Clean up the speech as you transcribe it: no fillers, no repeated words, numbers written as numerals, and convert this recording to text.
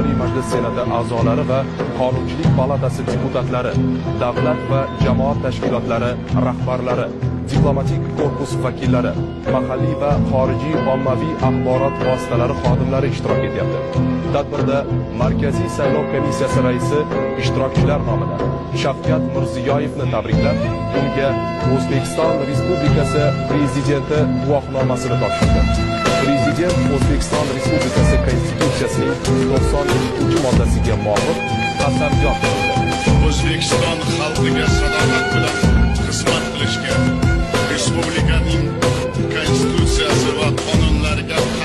Oliy Majlis Senati a'zolari va Qonunchilik palatasi deputatlari, davlat va jamoat tashkilotlari rahbarlari, diplomatik korpus vakillari, mahalliy va xorijiy ommaviy axborot vositalari xodimlari ishtirok etyapti. Tadbirda Markaziy saylov komissiyasi raisi ishtirokchilar nomidan Shavkat Mirziyoyevni tabriklab, unga O'zbekiston Respublikasi Prezidenti guvohnomasini topshirdi. Prezident O'zbekiston Respublikasi Konstitutsiyasining 92-moddasiga muvofiq qasamyod qildi. O'zbekiston xalqiga sadoqat bilan xizmat qilishga, respublikaning konstitutsiyasi va qonunlariga